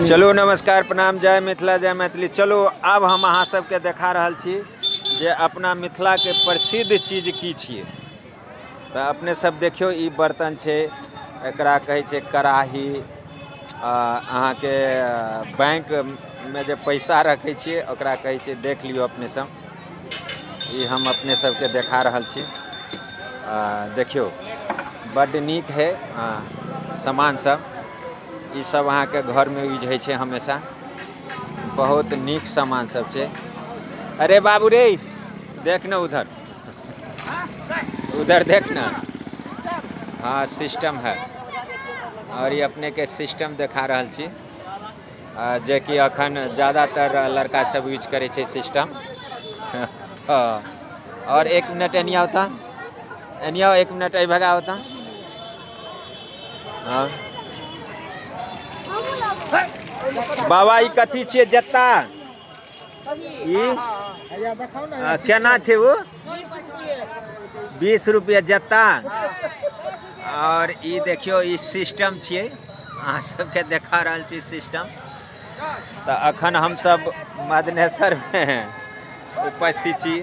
चलू नमस्कार, प्रणाम, जय मिथिला, जय मैथिली। चलू आब हम अहाँ सबके देखा रहल छी जे अपना मिथिलाके प्रसिद्ध चीज की छियै। तऽ अपने सब देखियौ, ई बर्तन छै, एकरा कहै छै कड़ाही। अहाँके बैंकमे जे पैसा रखै छियै, ओकरा कहै छै। देख लियौ अपने सब, ई हम अपने सबके देखा रहल छी। देखियौ, बड्ड नीक है सामान सब। ई सब अहाँके घरमे यूज होइ छै हमेशा। बहुत नीक सामान सब छै। अरे बाबू रे, देख न उधर, उधर देख न। हाँ, सिस्टम है और ई अपनेके सिस्टम देखा रहल छी, जेकि अखन ज़्यादातर लड़का सब यूज करै छै सिस्टम। और एक मिनट एनिया होता, एनिया, एक मिनट एहि भगा होता। हाँ बाबा, ई कथी छियै? जत्ता ई केना छै? ओ 20 रुपये जत्ता। और ई देखियौ, ई सिस्टम छियै, अहाँ सबके देखा रहल छी सिस्टम। तऽ अखन हमसब मदनेश्वरमे उपस्थित छी।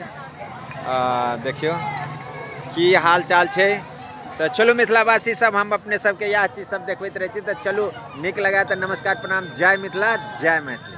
देखियौ की हाल चाल छै। तऽ चलू मिथिलावासी सब, हम अपने सबके इएह चीज सब देखबैत रहै छी। तऽ चलू, नीक लगा तऽ नमस्कार, प्रणाम, जय मिथिला, जय मैथिली।